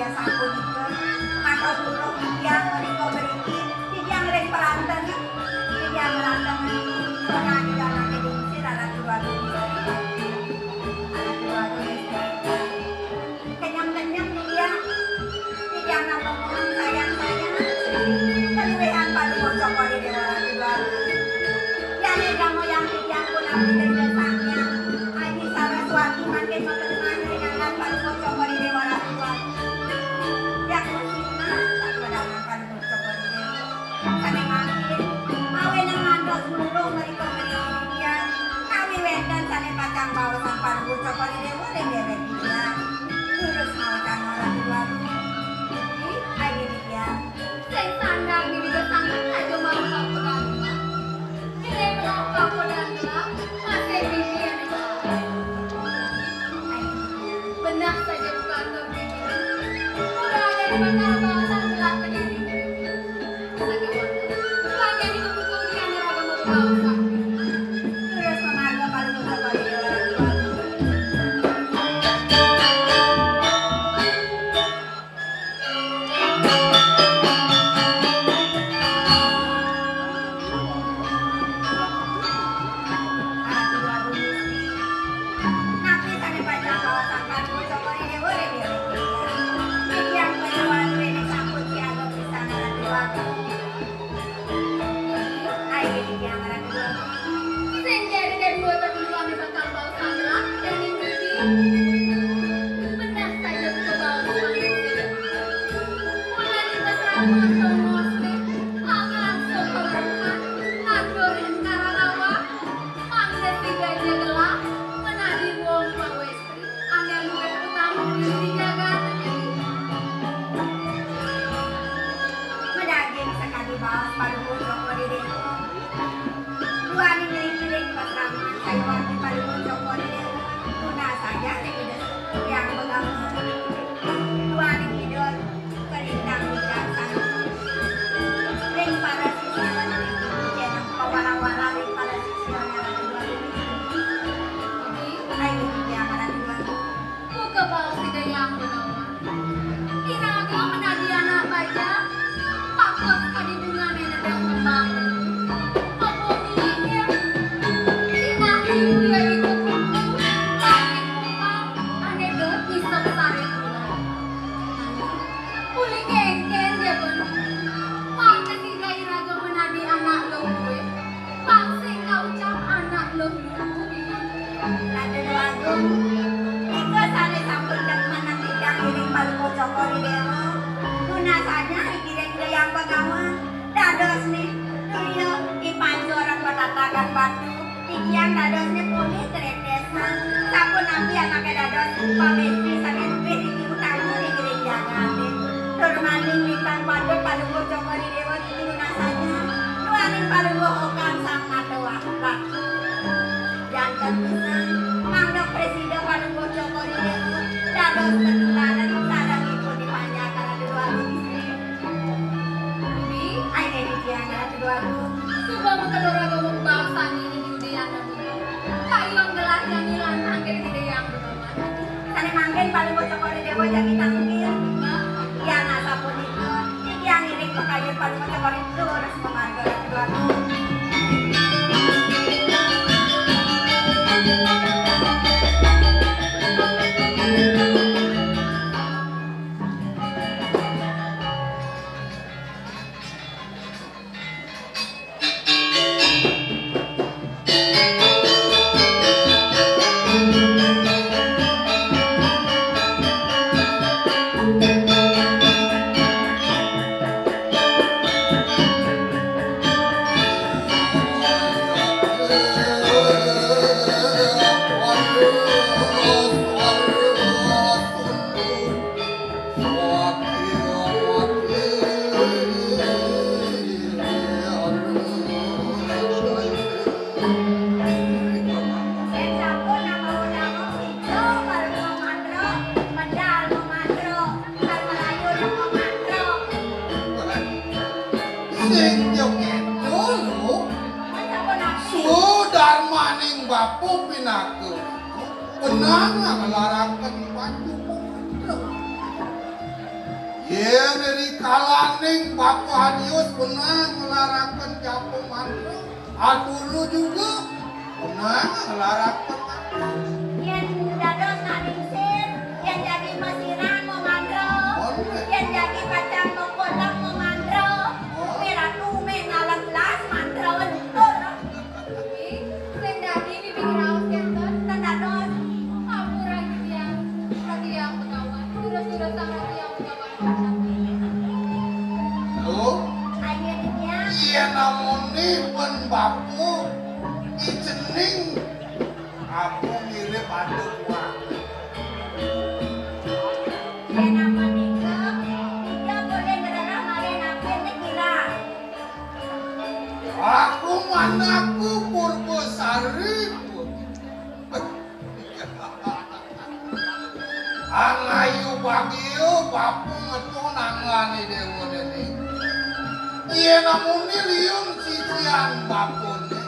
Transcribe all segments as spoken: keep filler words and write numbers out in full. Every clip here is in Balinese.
Sapunika, matos puruh titiang menika mriki, titiang ring paranten, titiang ngrantengan sonan ida anaké dingsir, Ratu Déwa Agung Istri. Ratu Déwa Agung Istri. Kenyem-kenyem titiang, titiang napa mohon sayang-sayang, kaluihan Palungguh Cokor I Déwa, Ratu Déwa Agung. Yan ida moyang titiang pun abdi Ida Sang Hyang Aji Saraswati mangkin makenang ring anggan Palungguh Cokor I Déwa, Ratu Déwa Agung. Yang musibah tak pada makan Cokor I Déwa. Sané mangkin, awinan ngantos murung mrika mriki titiang, kawiwétan sané pacang baosang Palungguh Cokor I Déwa ring déwék titiang. Durus maocan Ratu Déwa Agung. Ih, ayo titiang. Sing sandang di Ida Sang Hyang aja malu kakudan. Bilih menapa kudan gelap, masih bibi ané gelap. Benah saja bukan tur bibi. Ulah ada di bakal baosan gelap kediri. Saja mana, lagi di pemukul di ané raga mau baosan. Terus memarga paling muka paling dewasa. Sing jari dadua tetuduh ane bakal baos panggilan dening Bibi. Benah saja buka baos panggilan. Mulane mesra mantong ngosne, pangangsung kaweruhan, nandurin karang awak, mangda sida ja gelah, menadi wong pawestri, ane luwih utama diri jagat. Medaging sakadi baos paduka Cokor I Dewa. Duaning ngiring-ngiring pasraman sayuwakti paduka Cokor I Dewa. Tunas saja ring Ida Hyang Begawan. Duaning Ida kalintang wicaksana. Ring para sisya, ring jeneng pawara-wara ring para sisya, Ratu Déwa. Ayo, Hyang Ratu Déwa. Buka baos Ida Hyang Begawan. Iraga menadi anak bajang, patut kadi bungane nedeng kembang. Apa miliknya? Inah liu ya iku kuku, langit kumpang, ane dot ngisep sari kula. Uli kengken ya ben. Pantes Ida iraga menadi anak luh duwe. Pang sing kaucap anak luh luhu. Ratu Déwa Agung, nika sane sampun demen nang titiang ngiring Palungguh Cokor I Dewa. Nunas saja ngiring Ida Hyang Begawan. Dadosne, duya, i pancu orang patatakan batu. Titiang dadosne puni tretesan. Sapunapi anake dados pamesti sane luwih niki utama ring jagate. Tur maning lintang patut Palungguh Cokor I Dewa niki nunas saja. Duaning Palungguh Okan Sang Nata Waktu. Janten pisan, mangda prasida Palungguh Cokor I Dewa dados tetularan sareng ipun dipanjak Ratu Déwa Agung. Budi, ai dene tiang Ratu Déwa Agung. Suba makelo raga mubang sani ring Ida Hyang Begawan. Kayun gelah jani lantang ring Ida Hyang Begawan. Sane mangkin Palungguh Cokor I Dewa jagi tangkil. Nah. Yan asapunika, titiang ngiring pakayun Palungguh Cokor I Dewa terus pamarga Ratu Déwa Agung. Sing sampun nang mau-mau sida, para pemantro, medal pemantro, para melayu nang pemantro. Sing yo keto lo. Sing sampun napi? Sudarmaning bapa pinaka. Benang nang laraken batu pemantro. Yén ri kalaning Bapa Adius benang nglaraken japa mantra, atur lu juga benang nglaraken mantra. Yén dados Ningsih, yén jadi masiran mau mantra, yén jadi pacang mau kodam mau mantra, Umi Ratu mé ngalem gelas mantra luntur. Ih, sing dadi bibi ngraos kénten. Ten dados. Ampura titiang, Ratu Hyang Begawan. Durus-durus sang Ratu Hyang Begawan. Loh, ayo titiang. Yén amoné pun bapa, icening aku mirip ada kuah. Yén amoné nika, nika boleh ngerereh malih nampil nih kira. Aku manaku Purbasari. Angayu bagia bapa ngeto nanggané déwa déné. Yén amoné liu sisian bapané,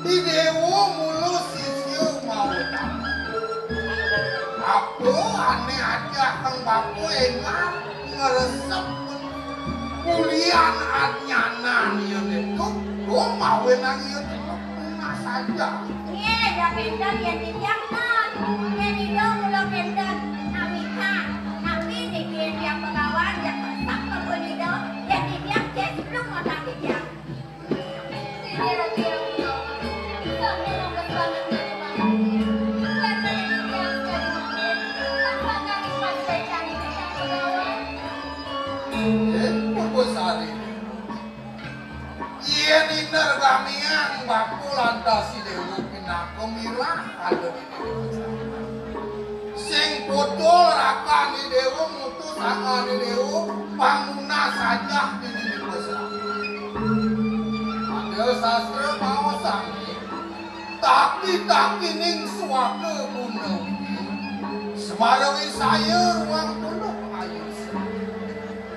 i déwa mula sisia mawetana. Apa ané ajah kang bapa énggal ngresep kulian adnyanan yén itu, to mawinan iya teluk tunas saja. Nggih, ya kénten yén titiang ten. Yén ida mula kénten, nawikan. Napi niki titiang Begawan, ya tetep kebun ida, yén titiang cés belum ngotak titiang. Inggih, Ratu Hyang Begawan. Sampun mongkos banget kali mangkin. Wénten titiang sekali mangkin. Tansah kari pas becani titiang Begawan. Eh, Purbasari. Yén inder gamiang bapa lantas i déwa pinaka mirah ada di déwa. Sing putul rakan i déwa mutus anggan i déwa pang nunas saja di déwa. Ada sastra maosang, taki-takining suaka guna widi, semara wisaya ruang tunduk ayusa.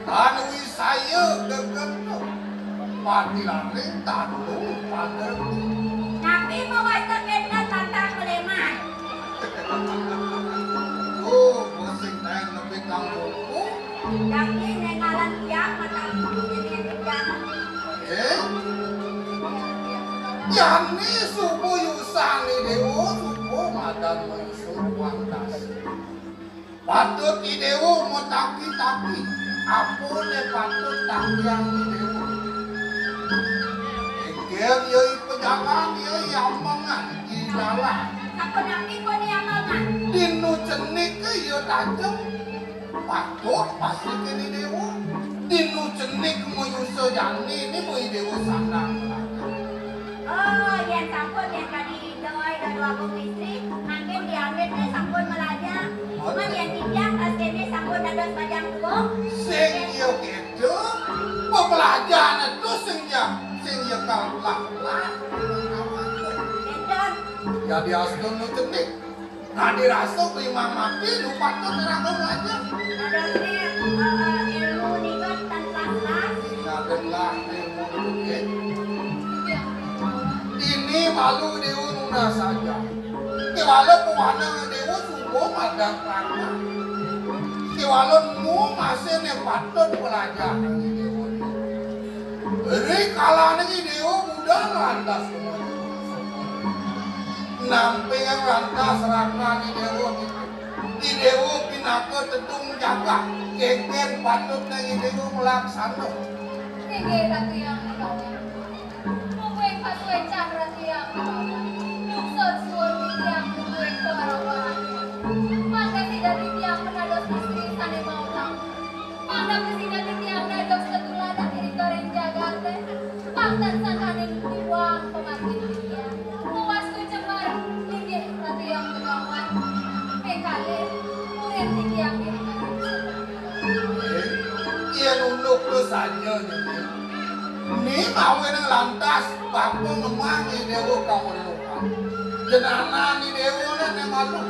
Tan wisaya gegeta, pati laring tandung pagerti. Napi mawasta kénten tantang peleman? Oh, bosing naen nepi kang buku. Dadi néngalan tiang mata buku ini tiang. Eh? Jani suba yusan i déwa, suba madan mayusa ruang dasa. Patut i déwa mataki-taki, apa né patut takiang i déwa. Éngkén ya i pajalan, ya i ambengan, i lalah. Sapunapi pun i ambengan? Dinu cenik ya tajem. Patut pasti kén i déwa. Dinu cenik mayusa jani né, mai déwa sandang. Oh, yén sampun, yén kadi Doi, Doi Agung Istri, mangkin diambil té sampun melajah. Mun yén titiang pas kéné sampun dados bajang tuwuh. Sing ya kéto, pepelajahan itu sing ya, sing ya kalah-kalah. Kénten. Ya diastun nu cenik. Nah, dirasa beli mamati, nu patut nerangkan melajah. Dados né, eh, ilmu nika tan las-las. Ingatlah ilmu itu, ya. Ini malu déwa nunas saja. Kéwala pewana déwa suba madan prama. Kéwala nu masih né patut pelajaran déwa. Ri kalaning i déwa budal lantas. Namping lantas rakan i déwa. I déwa pinaka tedung jagat. Kénkén patut nang i déwa melaksana. Inggih, Ratu Hyang Begawan. Mungguing pasuécan Ratu Hyang Begawan. Lungsur suwun titiang mungguing kawarawahan. Mangda sida titiang pinados istri sané mautama. Mangda sida titiang dados tetuladan ring jagaté. Pang tansah aning iwang pamargin titiang. Puas kucemar, inggih Ratu Hyang Begawan. Ping kalih, urip titiang ing. Yén unduk tu saja, Nini. Ni mawinan lantas, bapa ngemang i déwa kaweruhan. Jenanan i déwa né malu.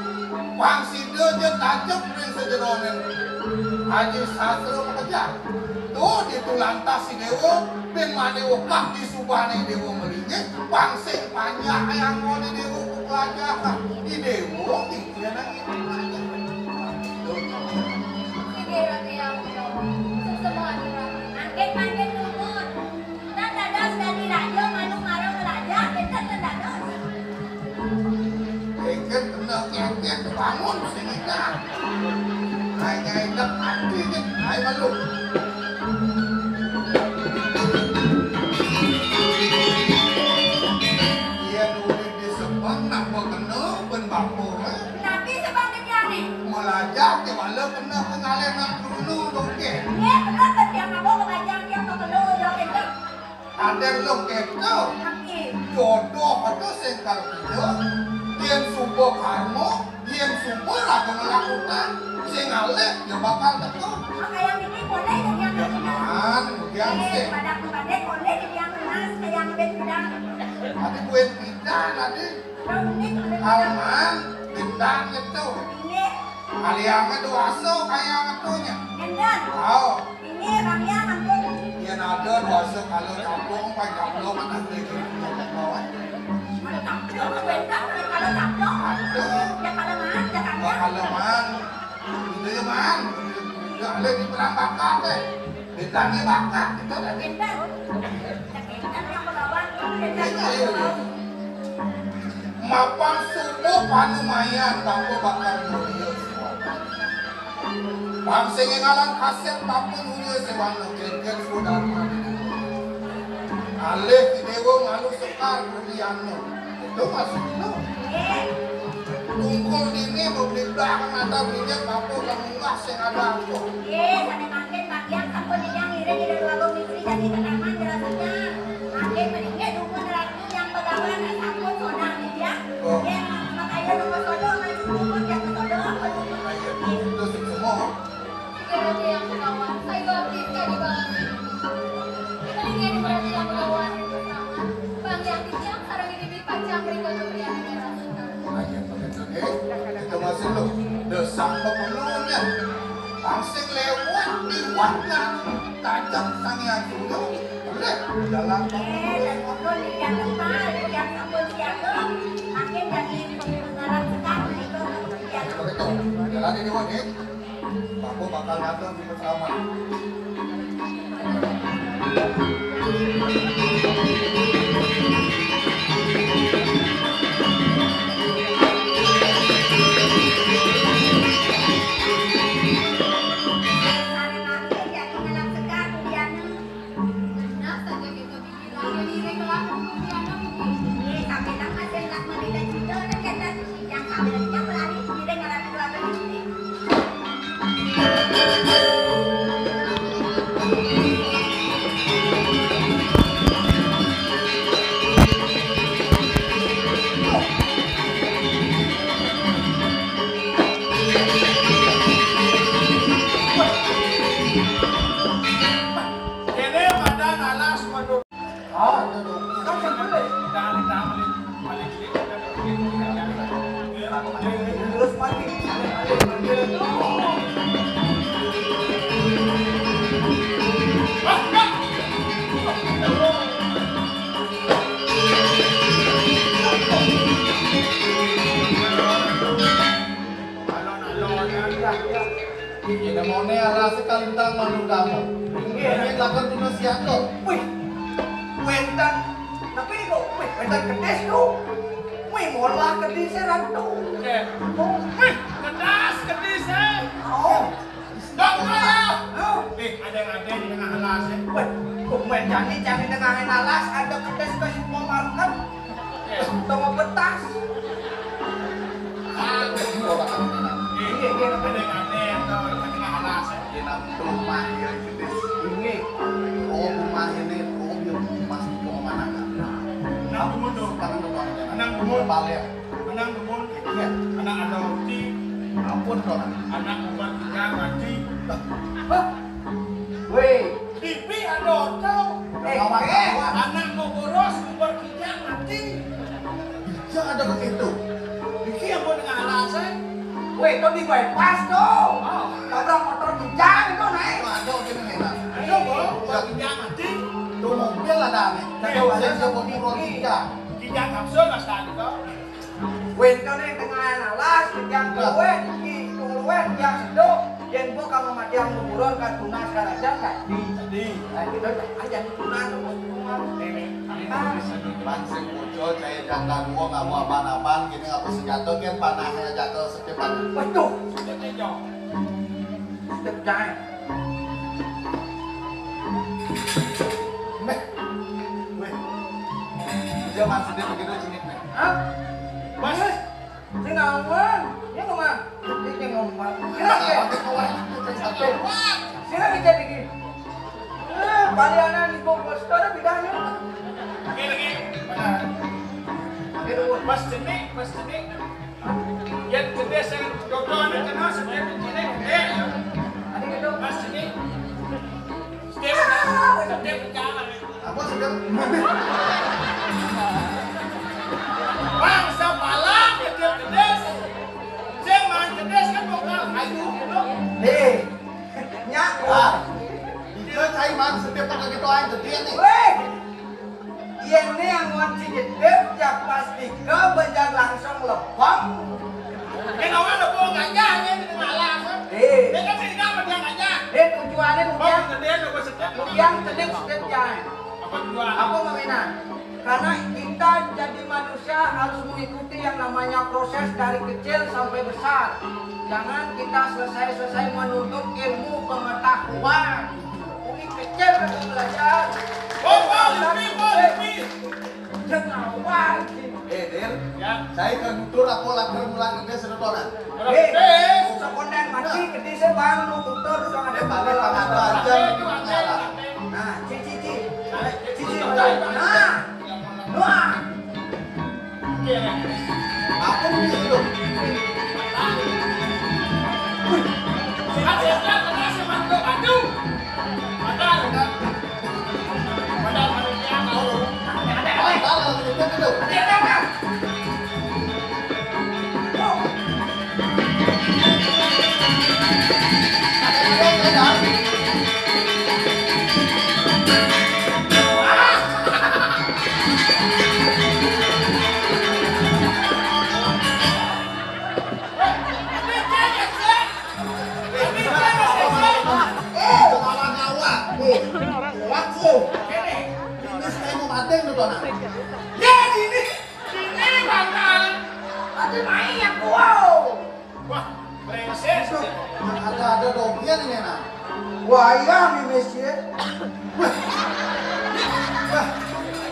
Pang sida ja tajem ring sajeroning. Aji sastra makejang. Tuh, ditu lantas i déwa, bin mani wekah disubané i déwa malinggih, pang sing panjak anggon i déwa pepelajahan. I déwa, inggih Ratu Hyang Begawan. Nyai dek ati ni, ai malu. Yén urip di Sebang nak bakena ben bapa, eh? Napi Sebang titiang ni? Melajah ti bala kena pengalih nak kruna dongkeng. Nggih, bener titiang mabuk kebajang tiang bakena dongkeng tu. Aden lu kéto. Nggih. Jodoh tu sing kal kija. Yén suba karma, yén suba raga ngelak utang, sing ngalih ya bakal teka. Makaya niki polih titiang. Ya, man, ugian sih. Padak tu padik polih titiang tunas kaya ngebit pidan. Adi buin pidan, adi. Alman, bintang itu. Nggih. Aliange duasa kaya ngatunya. Enten. Au. Nggih, Bang Yang, ampun. Yén ada duasa kala caplok, pai caplok, kan ada. Mana caplok, bintang, kala caplok. Aduh. Ya, kala maan, ya, Bang Yang. Kala maan. Itu ya, maan. Ya, ada di perang bakat, eh. Bintangnya bakat, itu tadi. Enten. Enten yang begawan, enten yang begawan. Mapan subuh panumayan bapa bakal mulia siwana. Pang sing ngaran kasép bapa mulia siwana kéngkén sudarma. Alih déwa malu sekar kudiana. Itu maksudnya. Tungkul dini mau beli belah mata beli bapa kamu sing ada aku. Nggih, sané mangkin bagian sampun titiang ngiring ida dua agung istri jadi tetaman jelasnya. Mangkin mendingnya dukun ratu yang begawan sampun sonang titiang. Oh. Nggih, makanya nomor sodo maju dukun yang sodo apa dukun. Ayo, itu semua. Segala yang begawan, saya bakti sekali banget. Mendingnya di berarti yang begawan bersama. Bang yang titiang sarang ini pacang berikut pemberian negara. Ayo, begitu, nggih. Itu masih lu. Desak pepenuhnya. Langsung lewat, liwat lah. Tajam sang yang dulu. Boleh. Jalan. Eh, dan ngobrol di yang tempat, di yang sampun siaga. Makin jadi pengarap sekali itu. Begitu. Jalan ini, Wan, ya. Aku bakal ngatur di pertama. Nah, saja gitu. Kene pada ngalas menurut. Ah, itu tuh. Kan sing beli. Jangan, jangan beli. Balik sih. Terus mati. Alon-alon, ya, ya, ya. Ida mone arah sekalintang manuk kamu. Nggih. Ini lakon tuna siaga. Wih, wénten. Tapi niku, wih, wénten kedis tu. Wih, molah kedis e ratu. Oke. Oh. Wih, kedas kedis e. Oh. Dok, ayo. Oh. Eh, ada-ada di tengah alas e. Wih, kok main jani, jani tengah alas, ada kedis ke supermarket. Tong betas. Ah, ini orang ini, nah. Iya, iya, ada yang aneh atau tengah alas, ya? Di dalam rumah, ya, gitu. Ini. Oh, rumah ini, oh, dia rumah di rumah mana, kan? Nah, kamu tuh. Sekarang tuh, Bang, ya. Tenang, kamu. Balik. Tenang, kamu. Iya. Anak ada roti. Ampun, Bang. Anak bukan tiga, mati. Hah? Weh. Bibi ada oto. Eh, eh. Anak mau boros, bukan tiga, mati. Bisa ada begitu. Iki yang mau dengan alasan. Weh, itu di bypass tuh. Oh. Tabrak motor kijang itu naik. Itu ada gini, enak. Ayo, Bang. Bukan tiga, mati. Tuh mobil ada nih. Ada, ada, ada mobil kijang. Kijang kapsul, Mas, tadi, tuh. Wénten ing tengahing alas, titiang luwih, iki luwih, titiang seduk. Yén mbok kang matiang kuburan kan tunas karajan tadi. Tadi. Lah, kita aja tunas terus. Nenek, nenek, ah. Pancing muncul, cahaya janda dua, nggak mau apa-apa, gini, nggak mau senjata, kan panahnya jatuh sekitar. Waduh. Sudah, Tejo. Step jae. Meh. Weh. Dia maksudnya begitu, cingit, meh. Hah? Mas, sing awan. Ya, ngomong. Ini ngomong. Sing awan. Sing awan. Sing awan. Eh, palianan ibu bos, ada bidangnya. Oke, lagi. Mana? Oke, dulu. Mas Jenik, Mas Jenik. Yén gedé sing dodoné kena setiap cilik gedé. Adi gedé. Mas ini setiap setiap jalan. Apa setiap? Bangsa palang setiap gedé. Sing mangan gedé kan bakal ayu gitu. Hé. Nyak. Ah. Dia cai mang setiap pakai gitu aja gedé nih. Wéh. Yén né angon cijedep, ya pasti ka bejag langsung lebeng. Kan orang ada buang gajah, ya, di tengah alam, kan? Eh. Dia kan sering dapat yang gajah. Eh, tujuannya Oh, bukan, kemudian, apa sedap? Bukan sedap, ya. Apa tujuan? Apa mainan? Karena kita jadi manusia harus mengikuti yang namanya proses dari kecil sampai besar. Jangan kita selesai-selesai menuntut ilmu pengetahuan. Umi kecil kagak belajar. Oh, Pak Lutfi, Pak Lutfi. Jangan awal sih. Eh, Dir. Ya. Saya kan nutur apa latar mulang gedé sedotonan. Eh, sekonden mati gedé saya bang lu tutur jangan Eh, balik pangada aja. Nah, cici cici. Cici balik. Nah. Wah. Apa lu di situ? Ini bantal. Ada main ya, wow. Wah, brengsek. Ada-ada dogian ini, nah. Wayang ini sih. Wah. Wah.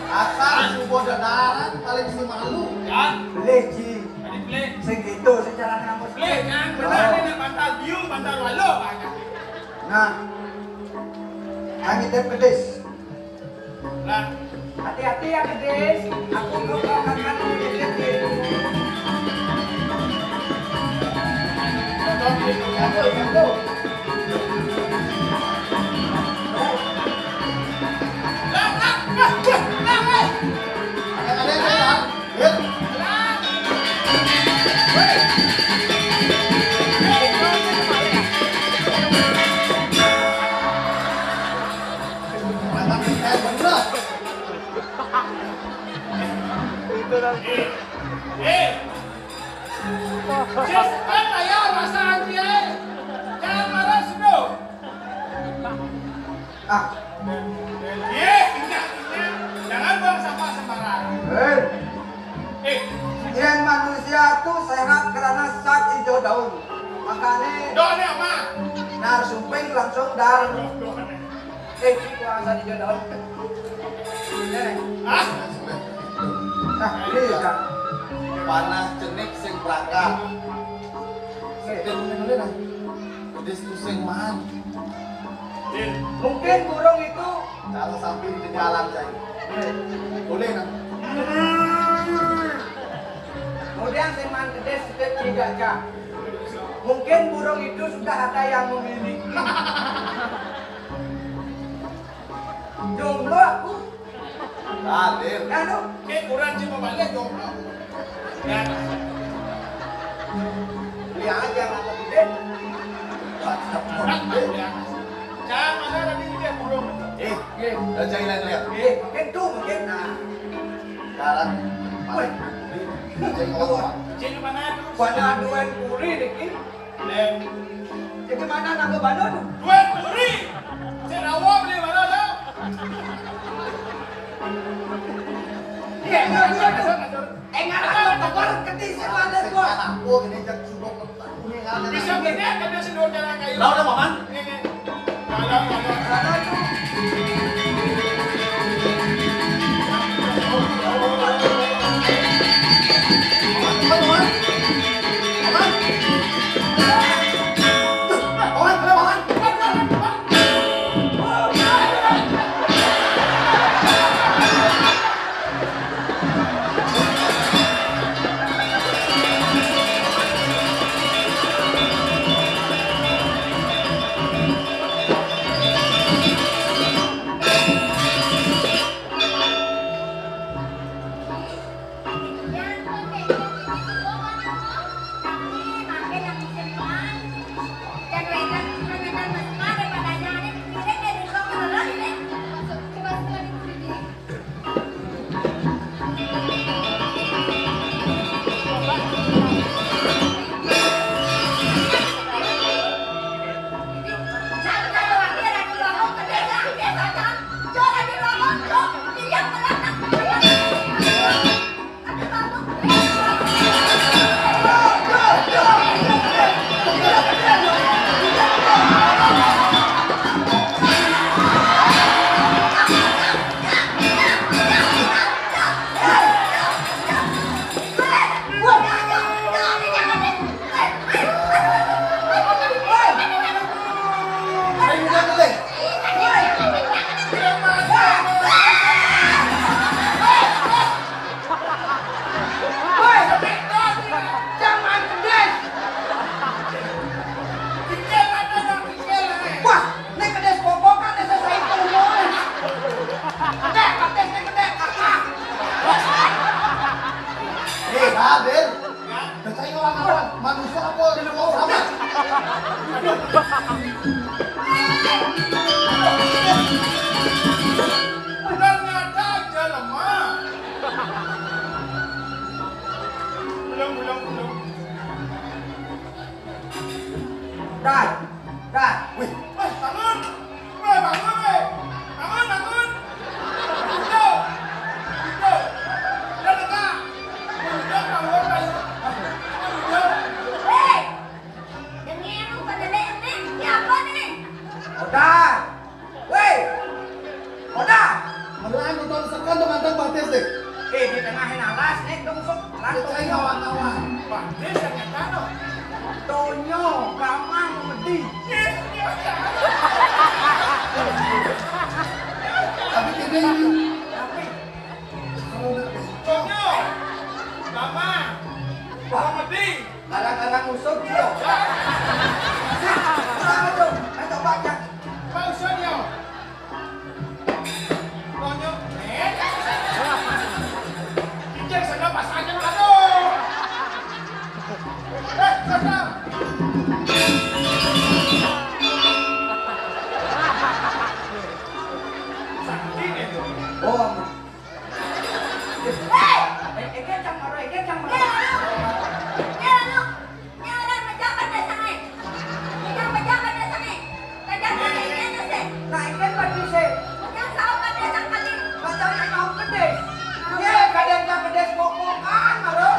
Asal subuh dadaran paling si malu. Ya. Beli, Ji. Tadi beli. Sing gitu, sing caranya ngambus. Beli, kan? Benar, ini bantal biung, bantal waluh. Nah. Kami teh pedis. Lah, hati-hati ya, Gedis. Aku mau makan dulu, Gedis. Lah, lah, lah, lah, lah, lah. Ada, ada, ada. Ah. Eh, ingat, ingat. Jangan buang sampah sembarangan. Eh. Eh. Yang manusia tuh sehat karena sat hijau daun. Makanya Doanya apa? Nah, sumping langsung dar. Doanya. Eh, cik, kurang sat hijau daun. Ini. Hah? Nah, ini kan. Panah cenik sing prakak. Oke. Sing dulu, nah. Pedis pusing, man. Mungkin burung itu kalau sampai di jalan, saya. Boleh, nah. Kemudian sing man gedé sedikit tidak, Cak. Mungkin burung itu sudah ada yang memiliki. Jomblo aku. Hadir. Anu. Oke, kurang cuma balik jomblo. Ya. Beli aja nggak kepikir. Jangan ada di dia burung. Eh, eh, udah cairan lihat. Eh, mungkin tuh, mungkin. Nah. Sekarang. Woi. Cek apa? Cek mana tuh? Pada dua puluh niki. Jadi mana nanggo balon? Duit beli. Cek rawa beli mana lo? Iya, iya, iya, tuh. Enggak ada tebar keti sih mana gua. Aku ini cek sudah. Bisa gede kan dia sih dua jalan kayu. Lah udah, Maman. Dah. Dah. Wih, wih, bangun. Wih, bangun, wih. Bangun, bangun. Hidup. Hidup. Udah tegak. Udah bangun, bangun. Udah. Wih. Dengerin pada nenek, siapa nih? Udah. Woi, Oda. Malah nonton sekan tuh mantap batis deh. Eh, di tengah alas nih dong sok. Lantung kawan-kawan. Batis yang kata no. Tonyo, Gamang, Medi. Tapi gini. Tapi Tonyo, Gamang, Medi. Kadang-kadang usut yo. Sik, coba aja. Apa usut yo? Tonyo, eh? Kijang sana pas aja, aduh. Eh, sana. Sakit itu. Oh. Hei! Eke cang maro, eke cang maro. Nih, lalu. Nih, lalu. Nih, orang pejabat dasarnya. Pejabat, pejabat dasarnya. Pejabat ini ada sih. Nah, eke kan bisa. Pejabat tahu kan dasar kali. Macam yang mau gede. Ye, kadang tak gede pokok kan, maro.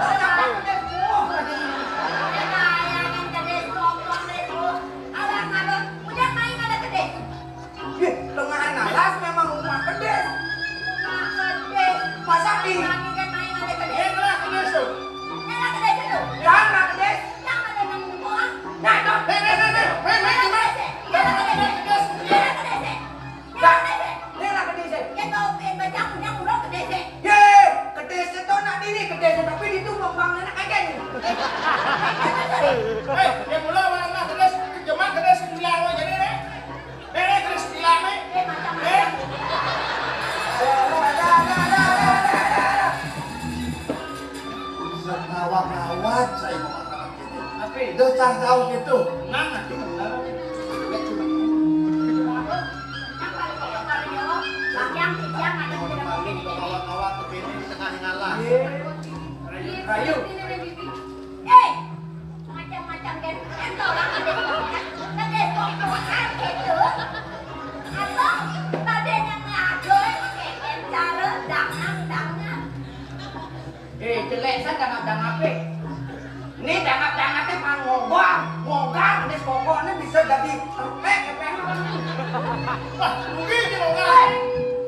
Kadang tak gede pokok lagi. Eke kayak yang gede pokok, gede pokok. Alah, maro. Udah main ada gede. Ih, tengah alas memang rumah kedis. Rumah kedis. Masa di Kami kan main ada kedis. Ini lah kedis tuh. Ini lah kedis tuh. Yang lah kedis. Yang ada nang buah. Nah, tuh. Nih, nih, nih, nih. Nih, nih, gimana? Ini lah kedis. Ini lah kedis. Ini lah kedis. Ini lah kedis. Ya, tau, eh, baca punya mulu kedis. Ye, kedis itu nak diri kedis, tapi itu bang-bang anak aja nih. Eh, yang mulu orang nak kedis, jemak kedis bilang lo jadi nih. Nih, nih, terus bilang nih. Eh, macam-macam. Eh. Ngawak-ngawak saya mau makan gini. Tapi udah cah tahu gitu. Tenang, nanti bentar. Yang paling pokok-pokoknya, Bang, yang tiang ada di dalam begini. Ngawak-ngawak begini di tengah ngalah. Iya. Ayo. Ini, ini, ini, ini. Eh, macam-macam kan. Kan orang ada yang kan ada pokok-pokokan gitu. Atau pada yang ngadoy pakai cara dangan-dangan. Eh, jelek saya dangap-dangap, eh. Ini dangap-dangap, eh, mah ngogar, ngogar, ini pokoknya bisa jadi terpek, ya, Peng. Wah, rugi di ngogar. Eh,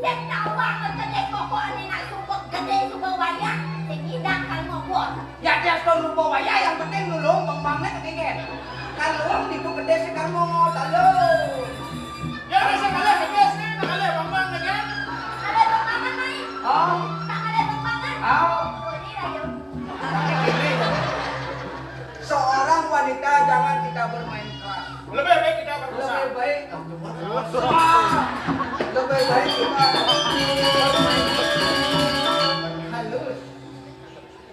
saya tahu apa gede pokoknya nak sumpah gede sumpah wayang, saya ngidang kan ngobrol. Ya, dia suka lupa wayah, yang penting nulung bang-bangnya ketinggian. Kalau niku gede sih kamu, tahu. Ya, bisa kalah, gede sih, kalah bang-bang, ya kan? Ada bang-bangan, Mai. Oh. Tak ada bang-bangan. Oh. Oh, ini lah, yuk. Seorang wanita jangan kita bermain keras. Lebih baik kita berdosa. Lebih baik. Wah. Lebih baik kita bermain halus.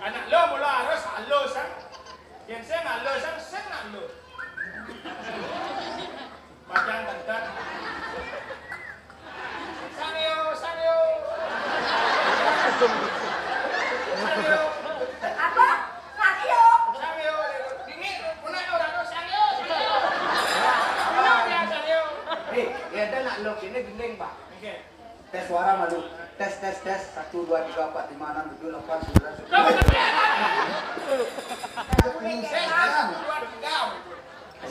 Anak lo mula harus halus, ah. Yang saya halus, ah, saya halus. Padang ganteng. Sanyo, sanyo. Sanyo. Apa? Sanyo. Sanyo. Ini punya orang tuh sanyo, sanyo. Punya dia sanyo. Eh, ya ada nak lo sini gending, Pak. Oke. Tes suara malu. Tes, tes, tes. Satu, dua, tiga, empat, lima, enam, tujuh, delapan, sembilan, sepuluh. Tes, satu, dua, tiga.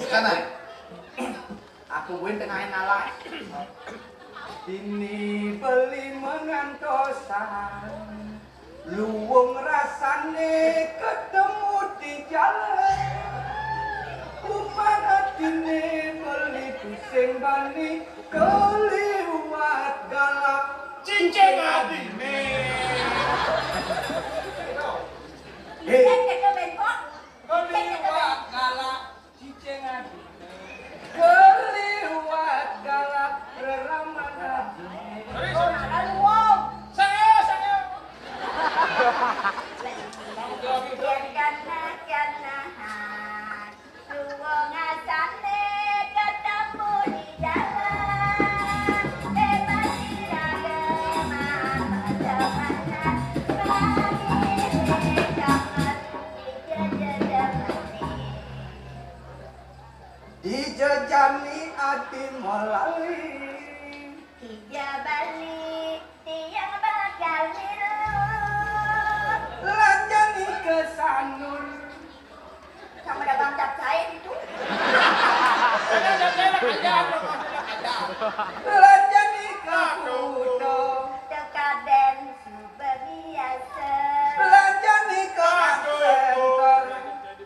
Sekarang. Aku buin tengah alas. Ini beli mengantosan. Luwung rasane ketemu di jalan. Uman atine beli pusing bani keliwat galak. Cincin atine. Hei. Keliwat galak. Cicingan. Keliwat galak reraman. Sangyo, sangyo. Karena, karena, dua ngasane ketemu di jalan. Bebas irade, mama, teman, bagi, bagi, Lali. Hija bali tiang bakal milu. Lanjani ka Sanur. Sama dagang capcay itu. Lanjani ka Kuto. Teu kadén suba biasa. Lanjani ka Center.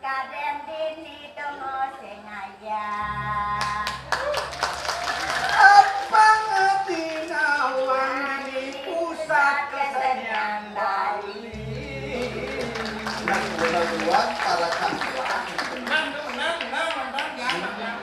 Kadén dini tongos sing aya. Apang tinawan di pusat kesenian Bali. Nah, kebetulan para santri. Menang, menang, menang, menang, menang.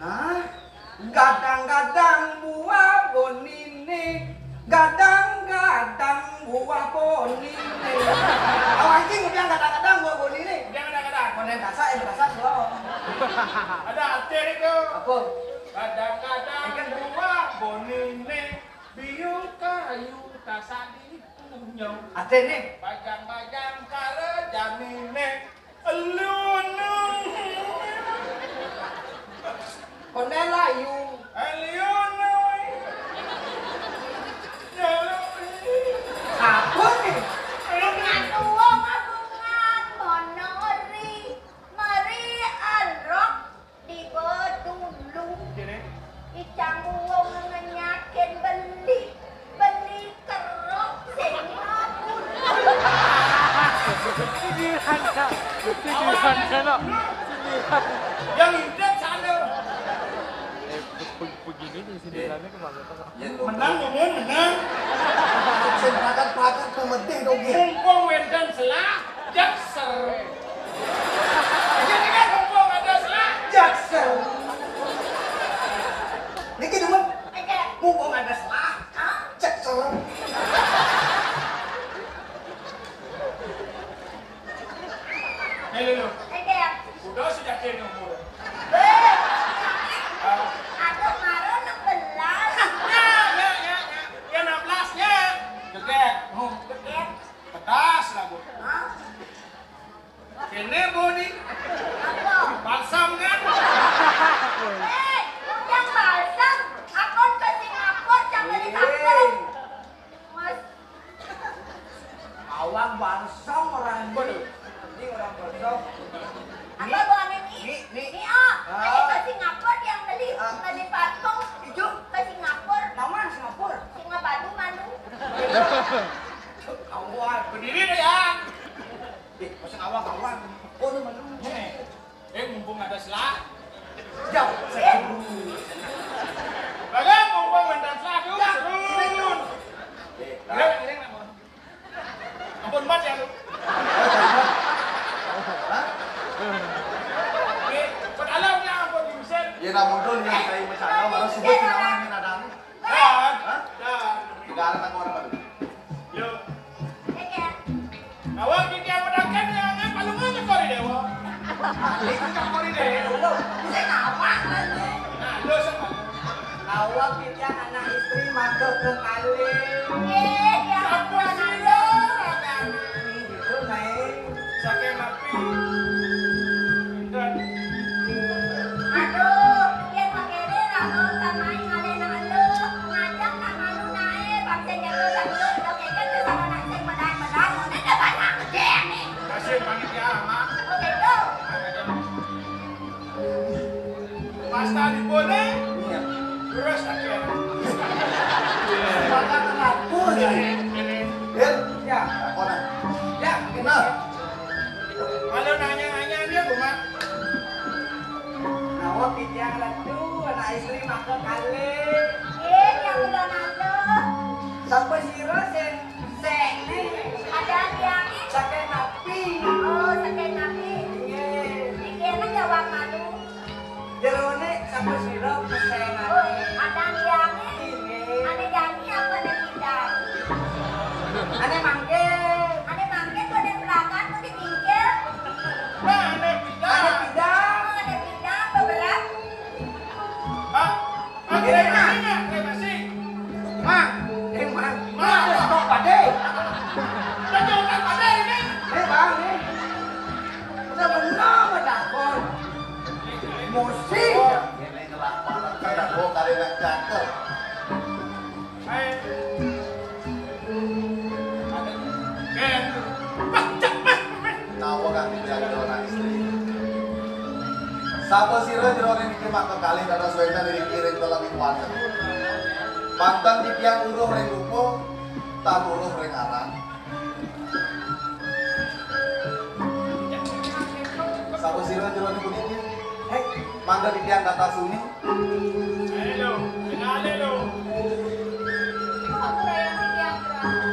Nah, gadang-gadang buah bonine, gadang-gadang buah bonine. Awas, anjing, udah gadang-gadang buah bonine. Udah gadang-gadang. Konen rasa, eh, rasa slow. Ada arti itu. Apa? Gadang-gadang buah bonine, biung kayu tasadi punyong. Arti nih. Bajang-bajang kara jamine. Elu nu. Konden layu. Elu nu. Apa nih? Ngatua ngabungan monori meri alrok di bedulu. Kene. Icang buung ngenyakin beli, beli kerok sing mabun. Sindiran, Kak. Sindiran, Kak, no. Sindiran. Yang intip sana. Eh, be-, be-, begini nih sindirannya kemana, Kak? Menang, Mumun, menang. Sing pakat-pakat pemedih dong, ya. Mumpung wénten selah, jakser. Jadi kan mumpung ada selah, jakser. Niki demen. Mumpung ada selah, jakser. Hei, Lulu. Kuda sejati ni umur. Hei. Ah. Aduh, kemarin enam belas. Ya, ya, ya, ya. Ya, enam belas, ya. Joget. Hmm. Joget. Pedas lagu. Hah? Kene boni. Apa? Balsam kan? Hei, yang balsam. Akon ke Singapura, cang beli tampol. Mas. Awak balsam orang ini. Ini orang balsam. Apa, Bu Anin, ni? Ni, ni. Ni, ah. Ah. Ini ke Singapura yang beli, ah, beli parfum. Itu? Ke Singapura. Nama Singapura? Singapadu, Madu. Awak berdiri deh, ya. Eh, pasang awak, awak. Oh, ini Madu. Nih. Eh, mumpung ada selah. Jauh. Bagang, mumpung ada selah, tuh, serun. Ngiring, ngiring, ngiring. Ampun, Mat, ya, lu. Hah? Oke, padahal udah ampun, Yusen. Ya, namun tuh, yang saya macam, malah sebut namanya, nadang. Hah? Hah? Negara tak orang baru. Yo. Awak titiang medangkan nyangan palungan teka di dewa. Alik teka di dewa. Bisa ngawak lagi. Nah, lo sama. Awak titiang anak istri maka kekali. Eh, dia siapa sih lo? Ini gitu, Neng. Saking api. Pinten. Aduh, yén makéné lamun ka main ngalih nak elu, ngajak nak malu naé, bangsa jago dangdut, jogedan ka sarana sing medan-medan, ngoné da banyak gedé nih. Kasih panitia lama. Oh, gitu. Pasta di boleh. Iya. Terus aja. Makan aku aja. Ini. Ya. Orang. Ya, benar. Kalau nanya-nanya dia, Bang. Awak titiang ledu, anak istri maka kalih. Eh, yang udah nado. Sampai sira sing, sing nih. Ada yang Sapasira jero ring niki mangkakalih dados wénten ring kiring telebih kuasa. Manten titiang uruh ring rupa, tan uruh ring aran. Sapasira jero ring puniki? Héi, mangda titiang dados uning. Ayo, lo. Kenalé, lo. Ampurayang titiang, Juragan.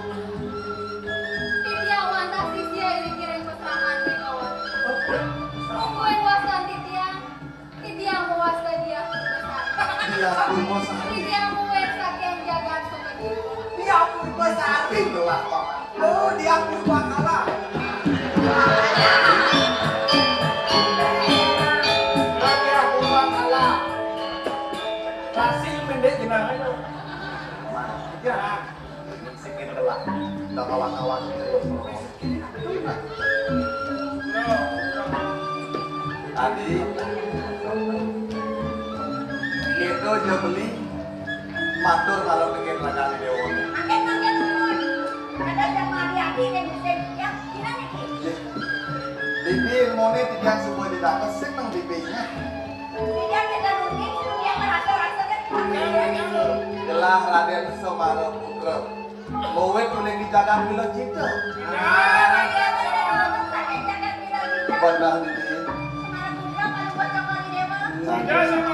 Titiang wantah sisia ring kiring pasraman Mégawati. Mungguing wastan titiang, titiang mawasta Diah Purbasari. Diah Purbasari. Titiang mungguing saking jagat Sukacita. Diah Purbasari. Itulah, Pak. Oh, Diah Purbakala. Diah Purbakala. Kasih pendek jenengan. Ya. Sing telah. Udah kawan-kawan. Adi, kéto ja beli matur kalau tekén ragané déwa. Mangkin, mangkin, nuhun. Dados jang adi-adi ning musim. Ya, dina niki. Nggih. Bibi ilmuné titiang suba didakesik nang bibinya. Titiang kita nuning, titiang ngrasa-rasa kan. Gelah Radén Semara Putra. Ngawit uling di jagat Wilacita. Benar, Bibi. Sampun.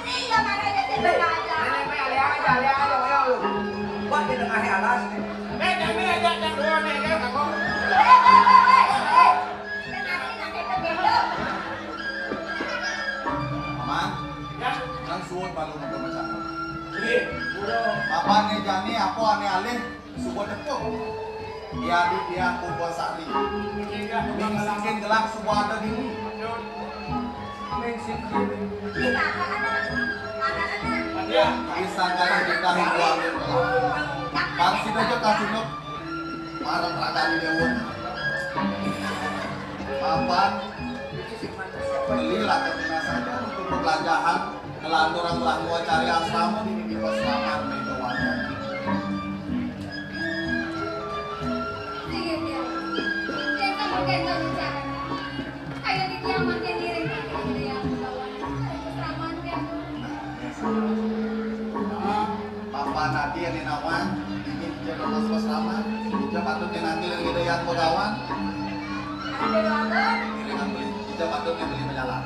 Iri ya, mana ya, sih, Hei, aja. Nenek, Nek, alih aja, alih aja, ayo lu. Buat di tengah alas nih. Nek, kami ajak yang dua nih, kan, kamu. Hei, hei, hei, hei, hei. Tengah ini nak kita gendong. Paman, ya, nang suwun malu nang macam. Iya, udah. Paman nih jani apa ané alih? Suba tepuk. Iya, di dia Purbasari. Ming singkin gelah suba ada dini. Ming singkin. Iya. Isang kali kita hibuan. Pang sida aja kasinuk. Marang ragane dewa. Papan. Beli lah kena saja untuk perbelanjaan. Ngelantur aku lah mau cari asrama di mimpi pas lamar Megawati. Inggih, Tiang. Yén sampun kénten bicarane, kayun titiang mangkin ngiring kaki Ida Hyang Begawan. Selamat, Tiang. Nah, ya, sama. Nah, Bapak Nadi yang nawang, ini dia terus pas lama, dia patut yang nanti lagi Ida Hyang Begawan. Ada doakan. Ngiringan beli, dia patut yang beli menyalah.